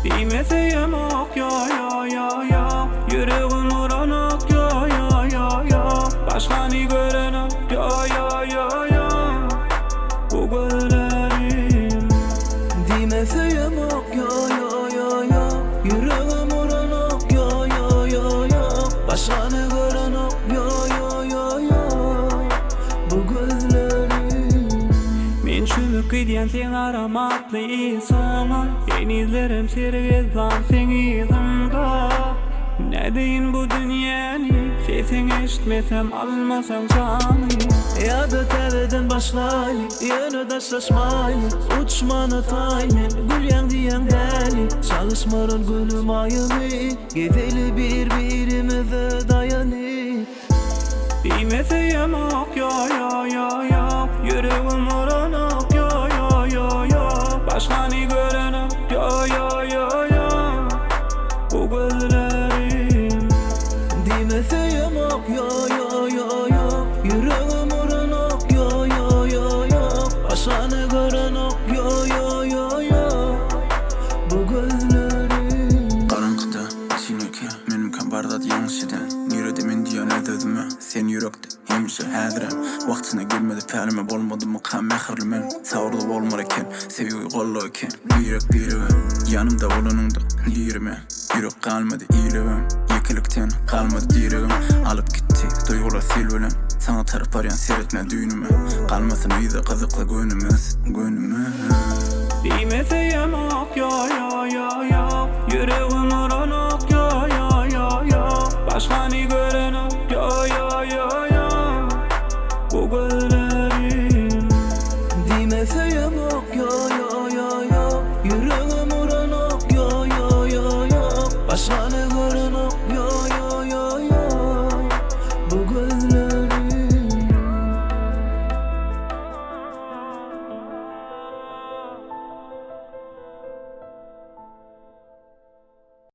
Diýme söýemok ýo ýo ýo ýo Ýüregim uranok ýo ýo ýo ýo Başgany görenok ýo ýo ýo ýo Bu gözlerim. Diýme söýemok ýo ýo ýo ýo Ýüregim uranok ýo ýo ýo ýo Başgany görenok ýo ýo ýo ýo Bu gözlerim. Men çümüp gidýän seň aromatly ysyňa Henizlerem sergezdan seň yzyňda Nädeýin bu dünýäni Sesiňi eşitmesem almasaň jany. Ýa-da täzeden başlaýly, ýöne daşlaşmaýly Uçmana taý men, gülýäň diýýäň däli Çalyşmaryn günüm aýymy, gezeli bir-birimize daýanyp. Diýme söýemok ýo ýo ýo ýo Ýüregim uranok ýo ýo ýo ýo Başgany görenok ýo ýo ýo ýo Bu gözlerim. Diýme söýemok ýo ýo ýo ýo Ýüregim uranok ýo ýo ýo ýo Başgany görenok ýo ýo ýo ýo Bu gözlerim. Garaňkyda tüýneki Meniňkem bar zat ýalňyş eden Nirede men diýýän öz-özüme Sen ýürekde hemişe häzirem Wagtynda gelmedi pälime Bolmadymykam mähirli men Sabyrly bolmaly eken Söýgi gollag eken Birek-birege Ýanymda bolanyňda diri men Ýürek galmady iýlibem Ýekelikden galmady diregim Alyp gitdi duýgular sil bilen Saňa tarap barýan seretme düýnüme Galmasyn yzda gyzykly gönümiz Gönümiz. Diýme söýemok ýo ýo ýo.